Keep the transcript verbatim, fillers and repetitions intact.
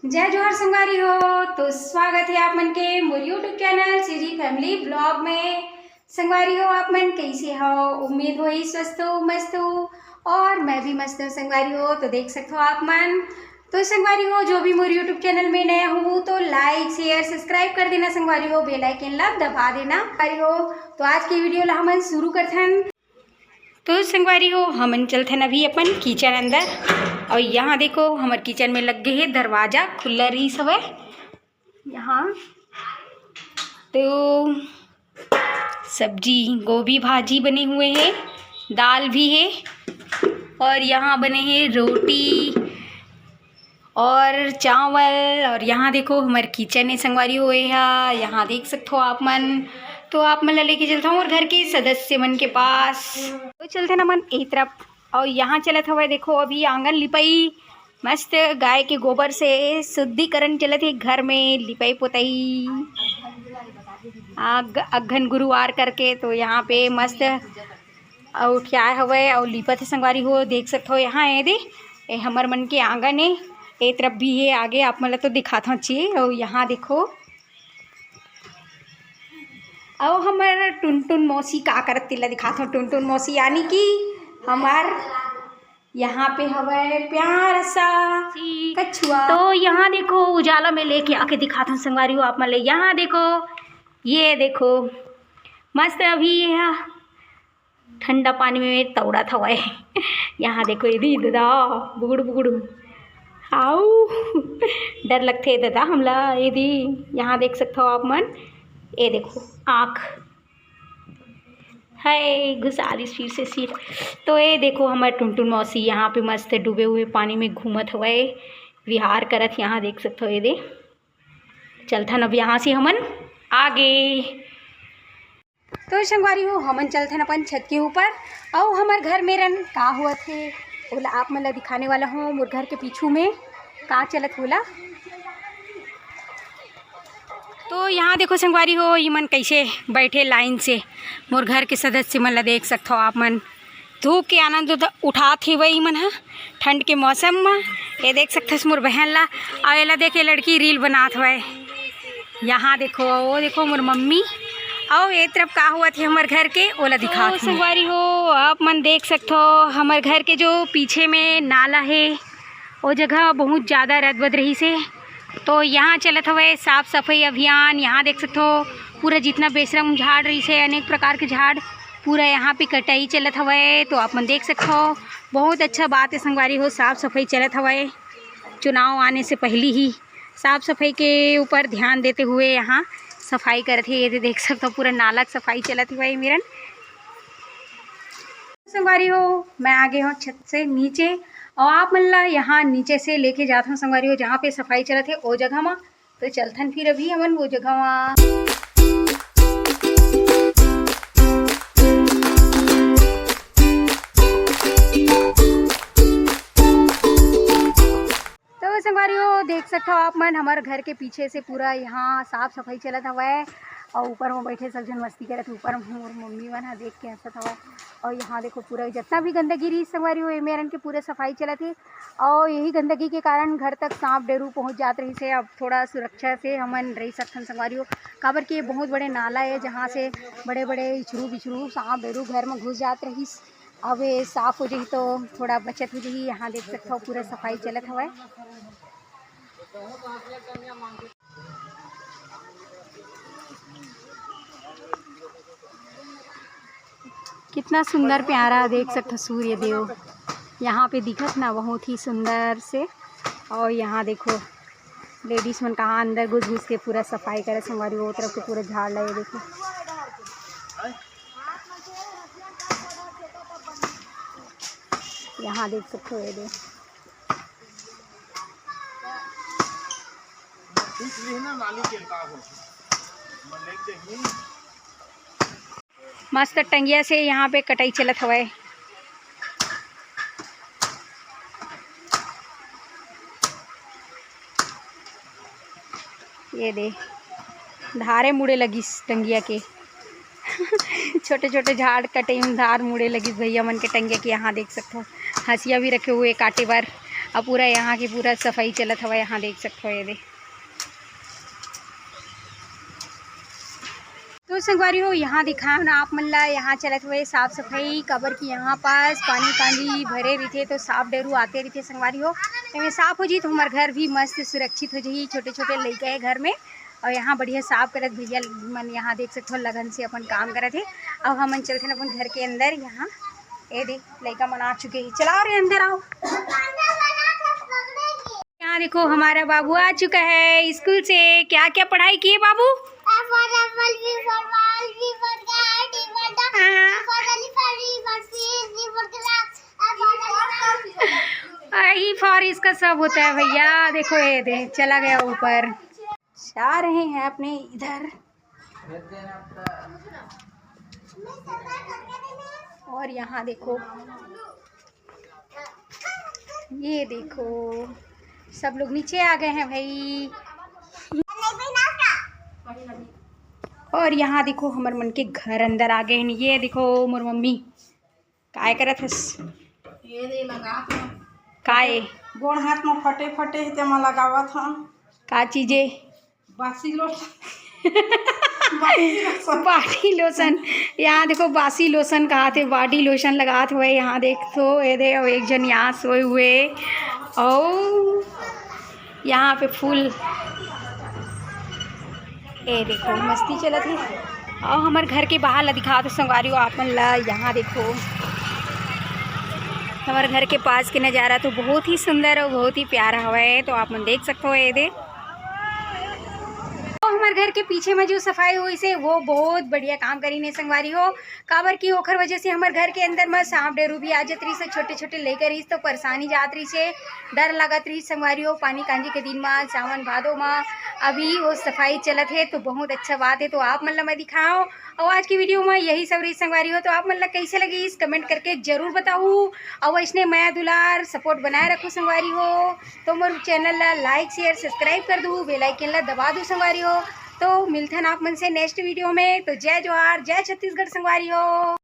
जय जोहार संगवारी हो, तो स्वागत है आप मन के मोर YouTube channel CG family blog में। संगवारी हो, आप मन कैसे हो? उम्मीद होही स्वस्थ हो, मस्त हो, और मैं भी मस्त हूँ संगवारी हो। तो देख सकते हो आप मन, तो संगवारी हो, जो भी मोर YouTube चैनल में नया हो तो लाइक, शेयर, सब्सक्राइब कर देना संगवारी हो, बेल आइकन ला दबा देना संगवारी हो। तो आज की वीडियो ला हमन शुरू करथन। तो संगवारी हो, हमन चलथन अभी अपन किचन अंदर, और यहाँ देखो हमर किचन में लग गए है दरवाजा खुला रही हवय। यहाँ तो सब्जी, गोभी भाजी बने हुए हैं, दाल भी है, और यहाँ बने हैं रोटी और चावल। और यहाँ देखो हमर किचन है संगवारी हो, यहाँ देख सकते हो आप मन। तो आप मन ला लेके चलता हूँ और घर के सदस्य मन के पास। तो चलते ना मन ए तरफ, और यहाँ चलत हवय देखो अभी आंगन लिपाई, मस्त गाय के गोबर से शुद्धिकरण चलत है घर में, लिपाई पोताई अग-, अगहन गुरुवार करके। तो यहाँ पे मस्त अउ उठियाए हवय अउ लिपत हे संगवारी हो, देख सकत हो। यहाँ ए दे, ए हमर मन के आंगन ए, ए तरफ भी हे आगे, आप मन ला तो दिखात हव ची। अउ यहाँ देखो, अउ हमर टुनटुन मौसी का करत तेला दिखात हव। टुनटुन मौसी यानी कि हमर यहाँ पे हवय प्यारा सा कछुआ। तो यहाँ देखो उजाला में लेके आके दिखात हव संगवारी हो आप मन ले। यहाँ देखो, ये देखो मस्त अभी ये ठंडा पानी में तौड़त हवय। यहाँ देखो, एदी ददा, बुगुड़ बुगुड़। हाउ, डर लगथे ददा हमला। एदी, यहाँ देख सकथव आप मन, ए देखो आँख है घुसारिस फिर से सिर। तो ए देखो हमर टुनटुन मौसी यहाँ पे मस्त डूबे हुए पानी में घूमत हवय, विहार करत। यहाँ देख सकथव, एदे चलथन अब यहाँ से हमन आगे। तो संगवारी हो, हमन चलथन अपन छत के ऊपर, अउ हमर घर मेरन का होवत हे, ओला आप मन ला दिखाने वाला हूँ। मोर घर के पीछू में का चलत होला। तो यहाँ देखो संगवारी हो, इमन कैसे बैठे लाइन से, मोर घर के सदस्य मन ला देख सकथो आप मन। धूप के आनंद उठ-, उठात हेवय इमन ह ठंड के मौसम म। ये देख सकथस मोर बहन ला, अउ एला देख, ये लड़की रील बनात हवय। यहाँ देखो, वो देखो मोर मम्मी, अउ ए तरफ का होवत हे हमर घर के, ओला दिखात हूँ। संगवारी हो, आप मन देख सकथो, हमर घर के जो पीछे में नाला हे, ओ जगह बहुत ज़्यादा रदबद रहिस हे। तो यहाँ चलत हवय साफ सफाई अभियान। यहाँ देख सकथो, पूरा जितना बेशरम झाड़ रहिस हे, अनेक प्रकार के झाड़, पूरा यहाँ पे कटाई चलत हवय। तो आप मन देख सकथो, बहुत अच्छा बात है संगवारी हो, साफ सफाई चलत हवय। चुनाव आने से पहली ही साफ सफाई के ऊपर ध्यान देते हुए यहाँ सफाई करत हे। ये देख सकथो, पूरा नाला के सफाई चलत हवय मेरन। संगवारी हो, मैं आ गे हव छत से नीचे, अउ आप मन ला यहाँ नीचे से लेके जात हव संगवारी हो, जहाँ पे सफाई चलत हे ओ जगह मा। तो चलथन फिर अभी हमन वो जगह मा। तो संगवारी हो, देख सकथो आप मन, हमर घर के पीछे से पूरा यहाँ साफ सफाई चलत हवय, अउ ऊपर में बैठे सब झन मस्ती करत हे। ऊपर में मोर मम्मी मन ह देख के हंसत हवय। अउ यहाँ देखो, पूरा जितना भी गंदगी रही संगवारी हो, एमे रन के पूरा सफाई चलत हे। अउ यही गंदगी के कारण घर तक सांप डेरू पहुँच जात रहिस हे। अब थोड़ा सुरक्षा से हमन रह सकथन संगवारी हो, काबर कि ये बहुत बड़े नाला है, जहाँ से बड़े बड़े इछरू बिछरू सांप डेरू घर में घुस जात रहिस। अब ये साफ हो जाही तो थोड़ा बचत हो जाही। यहाँ देख सकथो, पूरा सफाई चलत हवय। कितना सुंदर प्यारा देख सकथो सूर्य देव यहाँ पे दिखत ना, बहुत ही सुंदर से। और यहाँ देखो लेडीज मन कहाँ अंदर घुस घुस के पूरा सफाई करे संगवारी, वो तरफ के पूरा झाड़ लगे देखो। यहाँ देख सकते हो ये दे। मस्त टंगिया से यहाँ पे कटाई चलत हवय। ये दे, धारे मुड़े लगिस टंगिया के। छोटे छोटे झाड़ कटे में धार मुड़े लगिस भैया मन के टंगिया के। यहाँ देख सकथो, हंसिया भी रखे हुए काटे बर। अब पूरा यहाँ की पूरा सफाई चलत हवय, यहाँ देख सकत हो ये दे। तो संगवारी हो, यहाँ दिखाओ ना आप मन ला, यहाँ चलत हुए साफ सफाई, काबर कि यहाँ पास पानी कांजी भरे रहिथे तो सांप डेरू आते रहिथे संगवारी हो। एमे साफ हो जी तो हमार घर भी मस्त सुरक्षित हो जाही। छोटे छोटे लइका है घर में, और यहाँ बढ़िया साफ करत भैया मन यहाँ देख सकत हो, लगन से अपन काम करत हे। अब हमन चलथन अपन घर के अंदर। यहाँ ये दे, लइका मन आ चुके हैं, चलाओ रे अंदर आओ। यहाँ देखो हमारा बाबू आ चुका है स्कूल से। क्या क्या पढ़ाई किए बाबू? F for apple, B for ball, C for cat, D for dog, हाँ। E for elephant, G for fish, G for giraffe, H for elephant। I for इसका सब होता है भैया। देखो ये दे, चला गया ऊपर। जा रहे हैं अपने इधर। और यहाँ देखो, ये देखो, सब लोग नीचे आ गए हैं भाई। और यहाँ देखो, हमर मन के घर अंदर आ गए हैं। ये देखो, मोर मम्मी काय करत हस? ये दे लगा तो। काय? गोड़ हाथ में फटे फटे हे, तेमा लगावत हन। का चीजे? बासी लोशन। बासी लोशन। Body lotion. यहाँ देखो, बासी लोशन कहाथे, बॉडी लोशन लगात हुए। यहाँ देख तो, ये दे, अउ एक जन यहाँ सोए हुए, और यहाँ पे फूल, ये देखो, मस्ती चलत है। और हमारे घर के बाहर ला दिखात हो संगवारी हो आप मन ला। यहाँ देखो, हमारे घर के पास के नज़ारा तो बहुत ही सुंदर और बहुत ही प्यारा हवय, तो आप मन देख सकते हो। ये दे, तो हमारे घर के पीछे में जो सफाई होइस हे, वो बहुत बढ़िया काम करीन हे संगवारी हो, काबर कि ओखर वजह से हमारे घर के अंदर में सांप डेरू भी आ जात रहिस हे, छोटे छोटे लइका रहिस तो परेशानी जात रहिस हे, डर लगत रहिस संगवारी हो। पानी कांजी के दिन में, सावन भादो में, अभी वो सफाई चलत हे, तो बहुत अच्छा बात है। तो आप मन ला मैं दिखाओ, और आज की वीडियो में यही सब रहिस संगवारी हो। तो आप मन ला कैसे लगिस, कमेंट करके जरूर बताओ, और वैसने मया दुलार सपोर्ट बनाए रखो संगवारी हो। तो मोर चैनल ला लाइक, शेयर, सब्सक्राइब कर दू, बेल आइकन ला दबा दू संगवारी हो। तो मिलथन आप मन से नेक्स्ट वीडियो में। तो जय जोहार, जय छत्तीसगढ़ संगवारी हो।